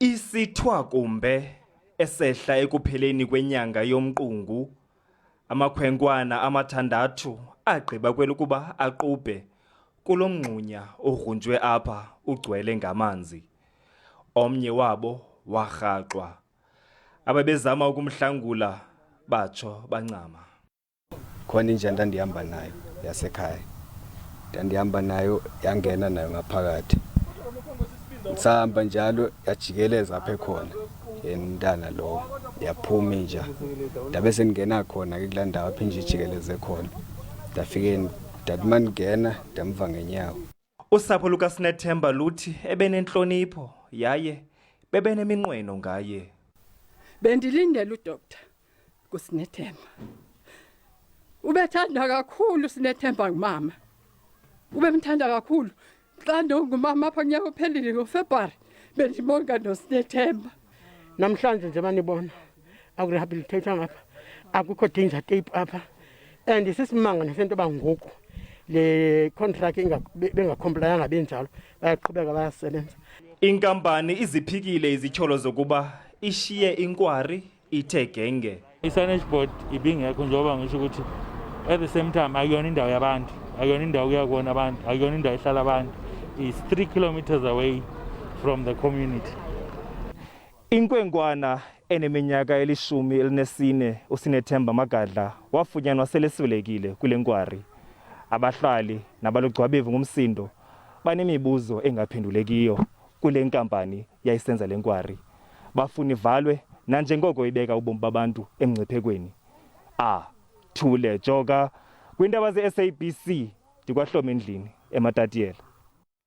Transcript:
Isithwakumbe esehla ekupheleni kwenyanga yoMqungu, amakhwenkwana amathandathu agqiba kwelokuba aqubhe kulo mngxunya ugrunjwe apha ugcwele ngamanzi. Omnye wabo warhaxwa. Ababezama ukumhlangula batsho bancama. Khona inja ndandihamba nayo yasekhaya, ndandihamba nayo yangena nayo ngaphakathi, ndisahamba njalo yajikeleza apha ekhona yena umntana lowo, yaphuma inja. Ndabe sendingena khona ke kulaa ndawo apha inja ijikeleze khona, ndafike ndathi uma ndingena ndamva ngenyawo. Usapho lukaSinethemba luthi ebenentlonipho yaye bebeneminqweno ngaye. Bendilindele udoctor kuSinethemba. Ubethanda kakhulu uSinethemba ngumama. Ubemthanda kakhulu. Xa ndongumama apha kunyaka ophelile ngoFebruwari bendibonga noSinethemba. Namhlanje nje banibona akurehabilitatwa ngapha, akukho danger tape apha, and sisimanga nesento yoba ngoku le contract bengacomplyanga benjalo bayaqhubeka bayasebenza. Inkampani iziphikile izityholo zokuba ishiye inkwari ithe genge. I-signage board ibingekho njengoba ngisho ukuthi at the same time akuyona indawo yabantu, akuyona indawo kuya kubona abantu, akuyona indawo ehlala abantu. Is 3 kilometers away from the community. Inkwenkwana eneminyaka eli-14 uSinethemba Magadla wafunyanwa seleswelekile kule nkwari. Abahlali nabalugcwabevu ngumsindo banemibuzo engaphendulekiyo kule nkampani yayisenza le nkwari. Bafuna ivalwe nanjengoko ibeka ubomi babantu emngciphekweni. A Thule Joka kwindaba ze-SABC ndikwahloma endlini eMatatiele.